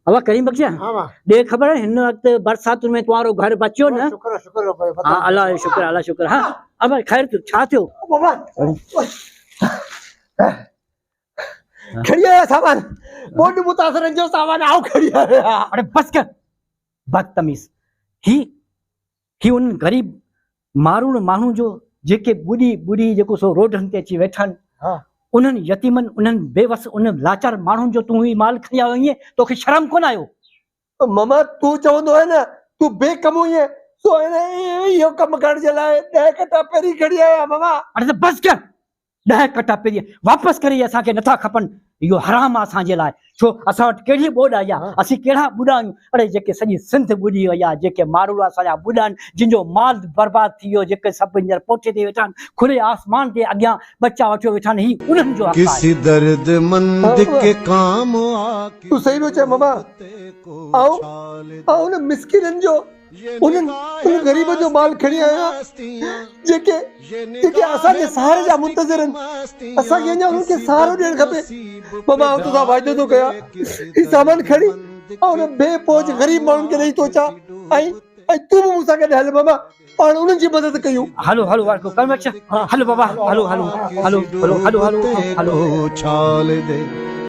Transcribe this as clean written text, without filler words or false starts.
ابا ڪريم بخش ڏي خبر هن وقت برساتن ۾ تمهارو گهر بچيو نه؟ شڪر شڪر ها الله جو شڪر الله شڪر ها ابا خير ٿيو ڇا ٿيو؟ بابا کڻي آيا سامان ٻوڏ متاثرن جو سامان آئون کڻي آيا. اڙي بس ڪر بدتميز هي هي انهن غريب مارون ماڻهن جو جيڪي ٻڏي ٻڏي جيڪو سو روڊن تي اچي ويٺا آهن انهن يتيمن انهن بي وس انهن لاچار ماڻهن جو تون هي مال کڻي آيو آهين توکي شرم ڪونه آيو؟ ماما تون چوندو آهين نه تون بي ڪم هئين سو اهو ڪم ڪرڻ جي لاء ڏهه ڪٽا پهرين کڻي آيو آهيان ماما. اڙي ته بس ڪر ڏهه ڪٽا پيري واپس ڪري اسان کي نٿا کپن اهو حرام آ اسان جي لاء ڇو اسان وٽ ڪهڙي ٻوڏ آئي آ اسين ڪهڙا ٻڏا آهيون اڙي جيڪي سڄي سنڌ ٻڏي وئي آ جيڪي ماروئڙا اسان جا ٻڏا آهن جن جو مال برباد ٿي ويو جيڪي سڀ هينئر پوٺي تي ويٺا آهن کلي آسمان تي اڳيان ٻچا وٺيو ويٺا آهن هي انهن جو حق آهي. ڪسي درد مند ڪي ڪام آ تون صحيح پيو چئين ماما آئون آئون انهن مسڪينن جو انهن انهن غريبن جو مال کڻي آيو آهيان جيڪي جيڪي اسان جي سهاري جا منتظر آهن اسان کي اڃا انهن کي سهارو ڏيڻ کپي بابا آئون توسان واعدو ٿو ڪيان هي سامان کڻي آئون انهن بي پهچ غريب ماڻهن کي ڏئي ٿو اچان ۽ ۽ تون به مون سان گڏ هل بابا پاڻ انهن جي مدد ڪيون. هلو هلو ورڪو ڪر بچ هلو بابا هلو هلو هلو هلو هلو هلو هلو. ڇال the.